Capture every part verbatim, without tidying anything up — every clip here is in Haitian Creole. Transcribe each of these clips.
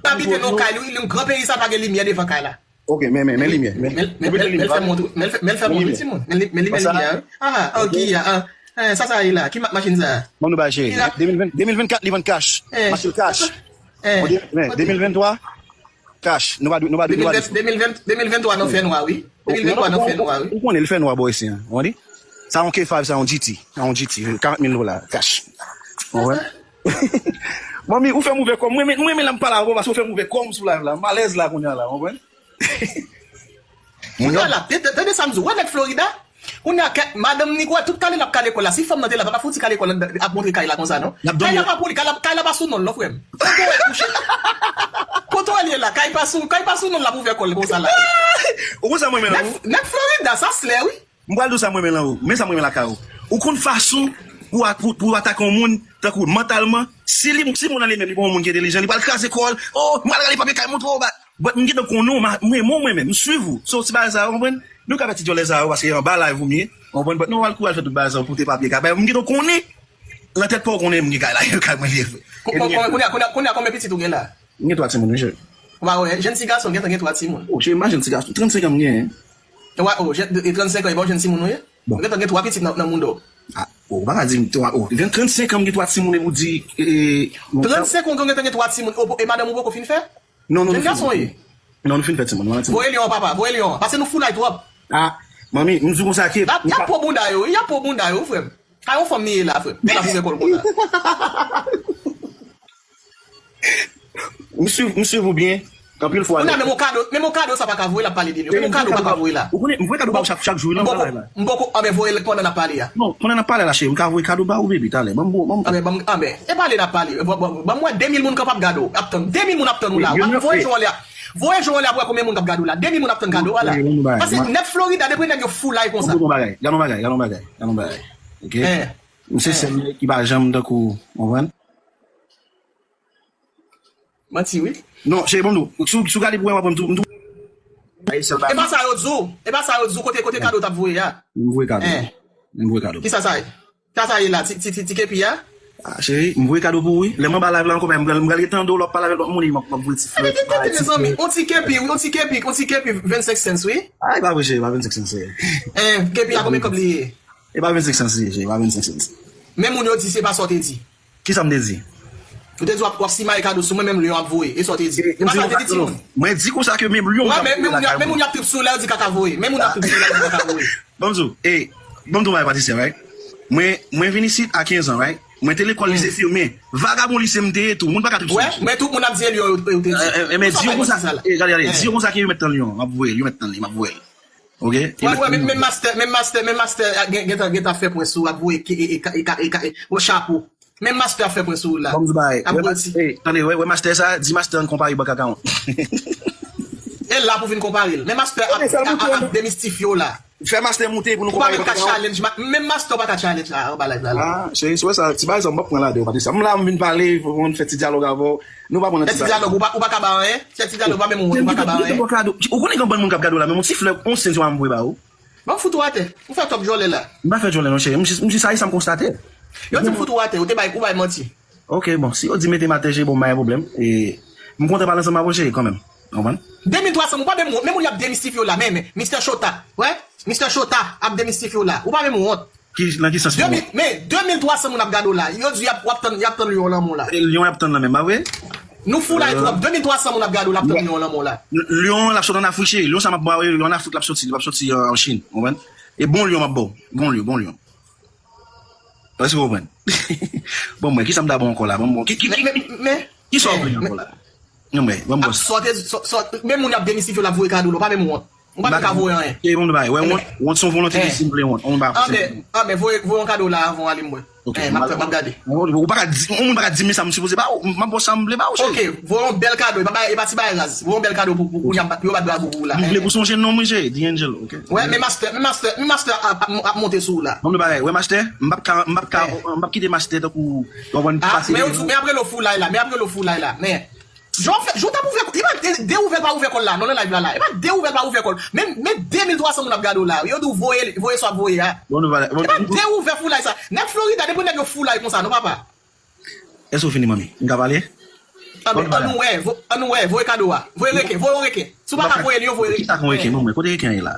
Abite nan kay li, li, gran peyi sa pa gen limyè devan kay la. Ok, men, men, men limyè. Men, men, men, men, men fè mont, men, men fè mont, timoun. Men, men limyè, limyè. Ah, ah, ok, ah, ah. Eh, sa, sa ye la? Ki mak machin sa? Bon, nou bay cheri. De mil ven, de mil vennkat, li vann cash. Machin cash. Bon, de mil venntwa, cash. Nou pa dwe, nou pa dwe, nou pa dwe. De mil ven, de mil venntwa nan fè nwa, wi. De mil venntwa nan fè nwa, wi. Ou konnen, li fè nwa bò isi, an. Ou konnen? Sa yon K five, sa yon G T. Sa yon G T, karant mil dola, cash. Ou konprann? Manmi, ou fè m ouvè kò m. Mwen, mwen, mwen, lè m pale avè w, paske ou fè m ouvè kò m sou live la. M alèz la kounye a la, ou konprann? Kounye a la, tande, tande sa m di w, wè nèg Florida? Kounye a, madanm ni kwè, tout kale l ap kale kò l la. Si fanm nan te la, pa ta fouti kale kò l ap montre kay la konsa, non. Kay la pa pou li, kay la, kay la pa sou non l, non, frè m. Kote w kouche? Kote w ye la? Kay pa sou, kay pa sou non l, l ap ouvè kò l konsa la. Ou konn sa mwen menm, non? Nèg Florida, sa slè, wi. M pral di w sa mwen renmen lan ou. Men sa mwen renmen lakay ou. Ou konn fason pou, pou, pou atake yon moun, tankou mantalman. Si li, si moun nan li menm, li pa yon moun ki entelijan, li pral kraze kò l. Oh, m pral rale papye kay montre w ba. But m gentan konnen w, m renmen w mwen menm, m swiv ou. So, ti bagay sa yo, w konprann? Nou ka fè ti djòlè sa yo, paske anba live ou m ye. W konprann? But nou pral kouri al fè tout bagay sa yo pou te papye kay. But m gentan konnen, nan tèt pa w konnen m gen kay la, kay mwen li ye vre. Kounye a, kounye a, kounye a, konbyen pitit ou gen la? M gen twa timoun, wi, cheri. Ou pa wè, jèn ti gason gentan gen twa timoun. Oh, cheri, m pa jèn ti gason. Trannsenk an m genyen. Ou pa, oh, jèn, e trannsenk an, e pa w jèn timoun ou ye? Bon. Ou gentan gen twa pitit nan, nan mouda w. Ah, oh, ou pa ka di m twa, oh, ven trannsenk an m gen twa timoun epi w di, e, e, trannsenk an ou gentan gen twa timoun, oh, e madanm ou poko fin fè? Non, non, nou fin fè. Jèn gason w ye? Non, nou fin fè timoun, nou an timoun. Voye lyon an, papa, voye lyon an. Paske nou foulay twòp. Ah, manmi, m di w konsa ke. Y ap, y ap pran bounda yo, wi, y ap pran bounda yo, frè m. Ka yon fanm li ye la, frè m. Pou l ap ouvè kò l konsa. M swiv, m swiv ou byen. Anpil fwa. Kounye a, menm yon kado, menm yon kado sa pa ka voye, l ap pale de li. Menm yon kado pa ka voye la. Ou konnen, m voye kado ba ou chak, chak jou, wi, nan travay la. M poko, m poko, anben voye l pandan n ap pale a. Non, pandan n ap pale la, cheri, m ka voye kado ba ou, baby, talè. Ban m, ban m. Anben, ban m, anben, e pale n ap pale. Ban, ban, ban m wè de mil moun k ap gade w, ap tann. De mil moun ap tann ou la. W ap voye jou anlè a. Voye jou anlè a pou wè konbyen moun k ap gade w la. De mil moun ap tann kado a la. Paske nèg Florida, depi nèg yo foulay konsa. Gade yon bagay, gade yon bagay, gade yon bagay, gade yon bagay. Ok? M se sèl nèg ki pa janm tankou, w konprann? Manti, wi. Non, cheri, bon, m di w, si w, si w gade pou wè, w ap wè m tou, m tou. E pa sa yo di w, e pa sa yo di w, kote, kote kado t ap voye a? M voye kado. M voye kado. Kisa sa ye? Sa sa ye la, ti, ti, ti, ti kepi a? Ah, cheri, m voye kado pou ou, wi. Lè m anba live la ankò, m pral, m pral rete tande w, lè w ap pale avèk lòt moun, m ap, m ap voye ti flè, ti bagay, ti flè. Mezanmi, yon ti kepi, wi, yon ti kepi, yon ti kepi vennsenk cents, wi. Ah, e pa vre, cheri, e pa vennsenk cents, cheri. Eh, kepi a konbyen kòb li ye? E pa vennsenk cents li ye, cheri, e pa vennsenk cents. Men moun yo di se pa sa w te di. Kisa m te di? Ou te di w ap, w ap simaye kado sou mwen, menm lyon ap voye. E sa w te di? E pa sa w te di, timoun? Mwen di konsa ke menm lyon ap voye lakay mwen. Men moun y ap trip sou la, yo di kaka voye. Men moun y ap trip sou la, yo di kaka voye. Ban m di w, e, ban m di w bagay, Patricia, right? Mwen, mwen vin isit a kenz an, right? Mwen te lekòl lise fimen. Vagabon lise m te ye tou. Moun pa ka trip sou mwen. Wè, men tout moun ap di e lyon yo, yo te di. E, e, men di yo konsa, e, gade, gade, di yo konsa ke yo mèt tann lyon. M ap voye l, yo mèt tann li, m ap voye l. Ok? Wè, wè, men, men mastè, men mastè, men mastè, a, gen, gentan, gentan fè pwen sou, ap voye ke, e, e, ka, e, ka, e, ka, e, o chapo. Men mastè ap fè pwen sou ou la. Ban m di w bagay. Ap wè, roti. E, tande, wè, wè mastè sa, di mastè ann konpare bank account. E la pou vin konpare l. Men mastè ap, ap, ap, ap demistifye w la. Fè mastè moute pou nou konpare bank account. Ou pa menm ka challenge, ma-, menm mastè w pa ka challenge a, anba live la, la. Ah, cheri, si w wè sa, ti bagay sa, m p ap pran lade w, Patricia. M la, m vin pale, pou m fè ti dyalòg avè w. Nou pa pran nan ti bagay. Fè ti dyalòg, ou pa, ou pa ka ba anyen. Fè ti dyalòg, ou pa menm ou, ou pa ka ba anyen. Ou konnen gen yon bann moun k ap gade w la, menm yon ti flè, yon sent yo pa menm voye ba ou. Ban m fout ou atè. Ou fè twòp djòlè la. M pa fè djòlè non, cheri. M jis, m jis sa, e sa m konstate. Yo di m fout ou atè, ou te bay, ou bay manti. Ok, bon, si yo di mete m atè, cheri, bon, m pa gen pwoblèm. E, m kontan pale ansanm avè w, cheri, kanmenm. Ou konprann? De mil twa san, ou pa menm, menm moun y ap demistifye w la, men, men, Mistè Chota, wè, Mistè Chota ap demistifye w la. Ou pa menm wont. Ki, nan ki sans pou wont? Men, de mil twa san moun ap gade w la. Yo di y ap, w ap tann, y ap tann lyon lanmò w la. E lyon y ap tann lan menm, pa vre? Nou foulay twòp. De mil twa san moun ap gade w la, ap tann lyon lanmò w la. Lyon an, l ap sot ann Afrik, cheri. Lyon sa m ap ba w, lyon ann Afrik, l ap soti, l ap soti an, an Chin. Ou konprann? E bon lyon m ap ba w. Bon lyon, bon lyon. Èske w konprann? Bon, mwen, kisa m ta ba w ankò la? Bon, bon. Ki, ki, ki, men, men, men, kisa w ap vle ankò la? Non, men, ban m wè. Sòte, sò-, sò-, menm moun y ap demistifye w la ap voye kado la, w pa menm wont. Ou pa menm ka voye anyen. E bon, bay, wè, wont, wont se yon volonte ki di m vle wont. Anben, anben, voye, voye yon kado la avan w ale m wè. Ok, m ap, m ap gade. Ou pa ka di, yon moun pa ka di m sa m sipoze ba w, m ap ba w sa m vle ba w, cheri. Ok, voye yon bèl kado, e pa, e pa ti bagay raz. Voye yon bèl kado pou, pou, pou, pou yo bat bravo pou ou la. M vle pou sonje non mwen, cheri, D'Angelo, ok? Wè, men mastè, men mastè, men mastè ap, ap, ap monte sou ou la. Bon, bagay, wè, mastè, m p ap ka, m p ap ka, m p ap kite mastè tankou, w konprann, pase. Men yo di, men ap rele w foulay la, men ap rele w foulay la, men. Jan w fè, jan w t ap ouvè, e pa de, de ouvè l pa ouvè kò l la, non, nan live la, la. E pa de ouvè l pa ouvè kò l. Men, men de mil twa san moun ap gade w la. Yo di w voye, voye sa w ap voye a. Bon, nou pale, bon, e pa de ouvè foulay sa. Nèg Florida, depi nèg yo foulay konsa, non, papa. Èske w fini, manmi? M ka pale? Anben, ann nou wè, vo- ann nou wè, voye kado a. Voye reken, voye yon reken. Si w pa ka voye l, yo voye reken. Kisa k yon reken? Bon, mwen, kote reken an ye la?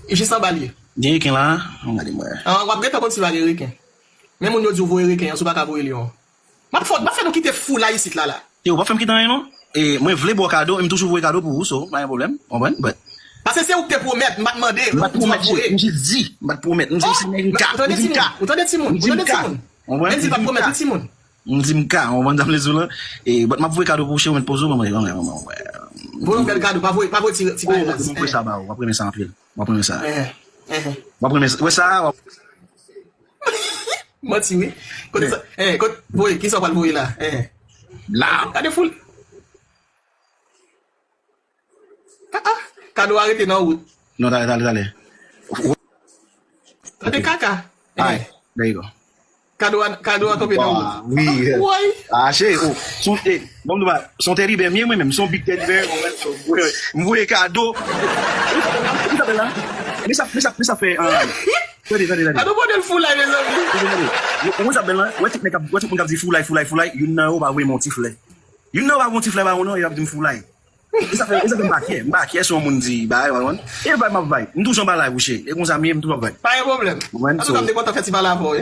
Jis anba l ye. Gen reken la? Ann gade mwen. An, w ap gentan konn si pa gen reken. Men moun yo di w voye reken an, si w pa ka voye l yo. M ap fè, m ap fè nou kite foulay isit la, la. Yo, w pa fè m kite anyen, non. E, mwen vle ba w kado, e m toujou voye kado pou ou, so, pa gen pwoblèm. Konprann? But Paske se ou ki te pwomèt, m pa t mande, m pa t pwomèt, m jis di, m pa t pwomèt, m di se men ka, m di m ka. Ou tande timoun, ou tande timoun, ou tande timoun. Konprann? Men di l pa t pwomèt, wi, timoun. M di m ka, w konprann sa m vle di w lan? E, but m ap voye kado pou ou, cheri, w met poze w, mwen, mwen, mwen, mwen, mwen. Voye yon bèl kado, pa voye, pa voye ti, ti bagay la. Mwen voye sa ba ou, w ap renmen sa anpil. W ap renmen sa. W ap renmen sa. W ap renmen sa. W ap renmen sa. W ap renmen sa. W ap Manti, wi. Kote sa? Eh, kot, voye, kisa w pral voye la? Eh. La. Gade foul. Ah, ah. Kado a rete nan wout. Non, talè, talè, talè. Tande kaka. Ay, there you go. Kado a, kado a kanpe nan wout. Wi. Woy. Ah, cheri, oh, son, eh, bon, nou pa, son teddy bear, mwen menm, son big teddy bear, mwen menm, son, m voye kado. Ki sa fè la? Men sa, men sa, men sa fè, ah, tande, tande, tande. Kado pote l foulay, mezanmi. Tande, tande. Ou wè sa bèl la? Wè tout nèg k ap, wè tout moun k ap di foulay, foulay, foulay, youn nan yo pa voye m yon ti flè. Youn nan yo pa voye yon ti flè ba ou non, y ap di m foulay. E sa fè, e sa fè m pa kyè, m pa kyè si yon moun di bagay, w konprann? E bay m ap bay. M toujou anba live ou cheri. E konsa m ye, m toujou ap bay. Pa gen pwoblèm. Ou konprann? Antouka, m te kontan fè ti pale avè w, wi.